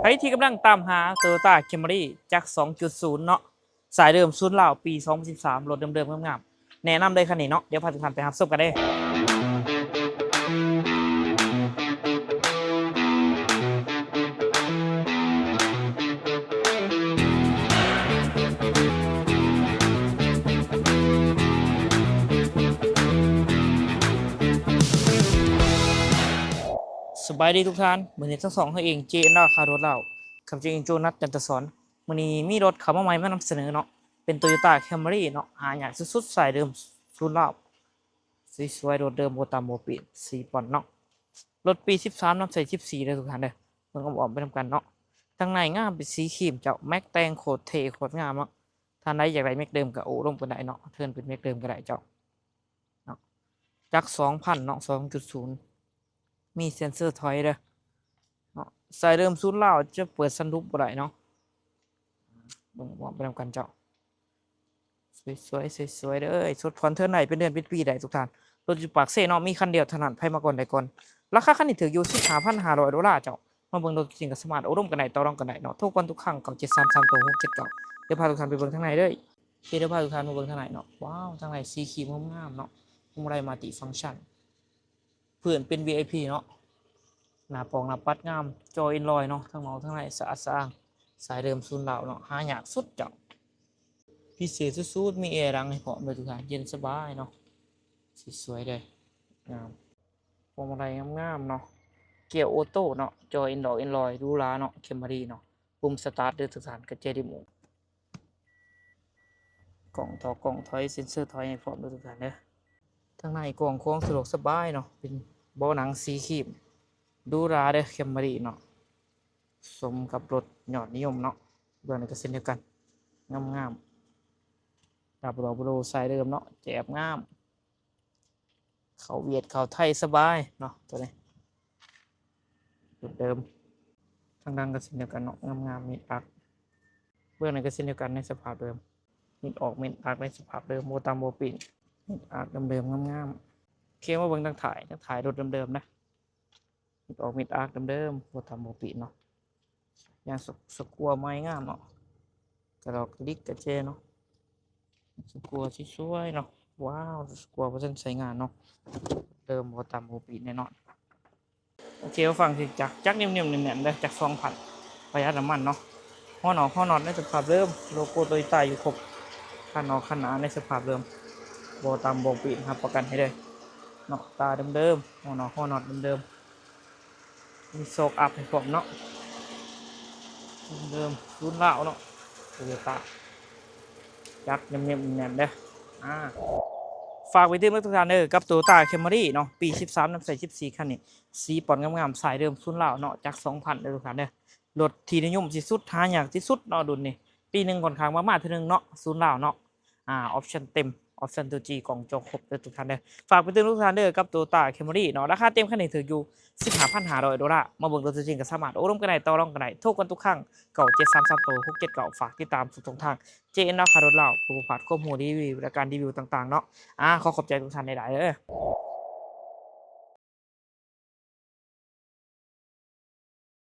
ໃຜທີ່ກຳລັງຕາມຫາ Toyota Camry ຈັກສອງຈຸດສູນເນາະ ສາຍເດີມສູນລາວ ປີສອງພັນສິບສາມ ລົດເດີມໆງາມໆ ແນະນຳເລີຍຄັນນີ້ເນາະ. ດຽວພາທຸກທ່ານໄປຮັບຊົມກັນເດ້. ສະບາຍດີທຸກທ່ານ, ມື້ນີ້ທັງສອງເຮົາເອງ ເຈເອັນອາ ຄາລົດລາວ ກັບເຈເອັນ ໂຈນັດ ຈັນທະສອນ. ມື້ນີ້ມີລົດເຂົ້າມາໃໝ່ມານຳສະເໜີເນາະ, ເປັນ Toyota Camry ເນາະ, ຫາຍາກສຸດໆ ສາຍເດີມສູນລາວ ສວຍໆ ລົດເດີມບໍ່ຕຳບໍ່ປີ້ນ ສີ່ປ່ອນເນາະ. ລົດປີສິບສາມ ນຳໃຊ້ສິບສີ່ເດີທຸກທ່ານເດີ. ເບິ່ງອ້ອມໆໄປນຳກັນເນາະ. ທາງໃນງາມເປັນສີຄຣີມເຈົ້າ, ແມັກແຕ່ງໂຄດເທ່ໂຄດງາມເນາະ. ທ່ານໃດຢາກໄດ້ແມັກເດີມກໍໂອ້ລົມກັນໄດ້ເນາະ, ເທີນເປັນແມັກເດີມກໍໄດ້ເຈົ້າເນາະ. ຈັກສອງພັນເນາະ ສອງຈຸດສູນ ມີເຊັນເຊີຖອຍເດີເນາະ. ສາຍເດີມສູນລາວຈະເປີດສັນລຸບບໍ່ໄດ້ເນາະ. ເບິ່ງອ້ອມໄປນຳກັນເຈົ້າ. ສວຍໆ ສວຍໆເດີ. ສົດຜ່ອນເທີນໄດ້ເປັນເດືອນເປັນປີໄດ້ທຸກທ່ານ. ລົດຢູ່ປາກເຊເນາະ, ມີຄັນດຽວເທົ່ານັ້ນ, ໃຜມາກ່ອນໄດ້ກ່ອນ. ລາຄາຄັນນີ້ຖືກຢູ່ ສິບຫ້າພັນຫ້າຮ້ອຍໂດລາເຈົ້າ. ມາເບິ່ງໂຕຈິງກໍສາມາດໂອ້ລົມກັນໄດ້, ຕໍ່ລອງກັນໄດ້ເນາະ. ໂທກວນທຸກຄັ້ງ ເກົ້າເຈັດສາມສາມ ເກົ້າຫົກເຈັດເກົ້າ. ດຽວພາທຸກທ່ານໄປເບິ່ງທາງໃນເດີ. ໂອເຄ ດຽວພາທຸກທ່ານມາເບິ່ງທາງໃນເນາະ. ວ້າວ ທາງໃນສີຄຣີມງາມໆເນາະ, ພວງມາໄລມັນຕິຟັງຊັນ. ພື້ນເປັນ ວີໄອພີ ເນາະ, ໜ້າປອງໜ້າປັດງາມ, ຈໍ Android ເນາະ, ທາງນອກທາງໃນສະອາດສະອ້າງ, ສາຍເດີມສູນລາວເນາະ, ຫາຍາກສຸດເຈົ້າ. ພິເສດສຸດໆ ມີແອຫຼັງໃຫ້ພ້ອມເດີທຸກທ່ານ, ເຢັນສະບາຍເນາະ, ສວຍໆເດີ, ງາມ. ພວງມາໄລງາມໆເນາະ, ກຽວໂອໂຕ້ເນາະ, ຈໍ Android Android ຫຼູຫຼາເນາະ, Camry ເນາະ, ປຸ່ມສະຕາດເດີທຸກທ່ານ, ກະແຈຣີໂມດ. ກ້ອງຖອກກ້ອງຖອຍ ເຊັນເຊີຖອຍໃຫ້ພ້ອມເດີທຸກທ່ານເດີ. ທາງໃນກວ້າງຂວາງສະດວກສະບາຍເນາະ, ເປັນເບົາະໜັງສີຄຣີມ ຫຼູຫຼາເດີ Camry ເນາະ, ສົມກັບລົດຍອດນິຍົມເນາະ. ເບື້ອງນີ້ກໍເຊັ່ນດຽວກັນ, ງາມໆ ດັບເບິນດັບເບິນໂລ ສາຍເດີມເນາະ, ແຈບງາມ. ເຂົ້າຫວຽດເຂົ້າໄທສະບາຍເນາະ ໂຕນີ້ ເດີມ. ທາງຫຼັງກໍເຊັ່ນດຽວກັນເນາະ, ງາມໆ ມິດອາກ. ເບື້ອງໃນກໍເຊັ່ນດຽວກັນ ໃນສະພາບເດີມ, ມິດອອກມິດອາກໃນສະພາບເດີມ, ບໍ່ຕຳບໍ່ປີ້ນ, ມິດອາກເດີມໆ ງາມໆ. ໂອເຄ ມາເບິ່ງທາງທ້າຍ, ທາງທ້າຍລົດເດີມໆນະ, ມິດອອກມິດອາກເດີມໆ ບໍ່ຕຳບໍ່ປີ້ນເນາະ. ຍາງສະ ສະກົວໃໝ່ງາມເນາະ, ກະດອກກະດິກກະແຈເນາະ, ສະກົວສວຍໆເນາະ. ວ້າວ ສະກົວບໍ່ທັນໃຊ້ງານເນາະ, ເດີມບໍ່ຕຳບໍ່ປີ້ນແນ່ນອນ. ໂອເຄ ຟັງສຽງຈັກ ຈັກເໜັມໆແໜ້ນໆເດີ, ຈັກສອງພັນ ປະຢັດນ້ຳມັນເນາະ. ຫົວນອກຫົວນັອດໃນສະພາບເດີມ, ໂລໂກ້ໂຕໂຍຕ້າຢູ່ຄົບ, ຄັນນອກຄັນໜ້າໃນສະພາບເດີມ, ບໍ່ຕຳບໍ່ປີ້ນ ຮັບປະກັນໃຫ້ເລີຍເນາະ. ຕາເດີມໆ, ຫົວນອກຫົວນັອດເດີມໆ. ມີໂຊກອັບໃຫ້ພ້ອມເນາະ, ເດີມໆ ສູນລາວເນາະ, ໂຕໂຍຕ້າ ຈັກເໜັມໆແໜ້ນໆເດີ. ອາ ຝາກໄປເຖິງທຸກທ່ານເດີ ກັບໂຕໂຍຕ້າແຄມຣີເນາະ, ປີສິບສາມ ນຳໃຊ້ສິບສີ່ ຄັນນີ້, ສີປ່ອນງາມໆ ສາຍເດີມສູນລາວເນາະ, ຈັກສອງພັນເດີທຸກທ່ານເດີ. ລົດທີ່ນິຍົມທີ່ສຸດ ຫາຍາກທີ່ສຸດເນາະ ລຸ້ນນີ້, ປີໜຶ່ງຂ້ອນຂ້າງວ່າມາເທື່ອໜຶ່ງເນາະ ສູນລາວເນາະ. ອາ ອອບຊັນເຕັມ, ອອບຊັນໂຕຈີ ກ້ອງຈໍຄົບເດີທຸກທ່ານເດີ. ຝາກໄປເຖິງທຸກທ່ານເດີ ກັບໂຕໂຍຕ້າແຄມຣີເນາະ, ລາຄາເຕັມຄັນນີ້ຖືກຢູ່ ສິບຫ້າພັນຫ້າຮ້ອຍໂດລາ. ມາເບິ່ງໂຕຈິງກໍສາມາດໂອ້ລົມກັນໄດ້, ຕໍ່ລອງກັນໄດ້, ໂທກັນທຸກຄັ້ງ ເກົ້າເຈັດສາມສາມ ຫົກເຈັດເກົ້າ. ຝາກຕິດຕາມທຸກຊ່ອງທາງ ເຈເອັນ ລາວຂາຍລົດລາວ ເພື່ອບໍ່ພາດຄວາມຮູ້ ຣີວິວ ແລະ ການຣີວິວຕ່າງໆເນາະ. ອາ ຂໍຂອບໃຈທຸກທ່ານຫຼາຍໆເດີ.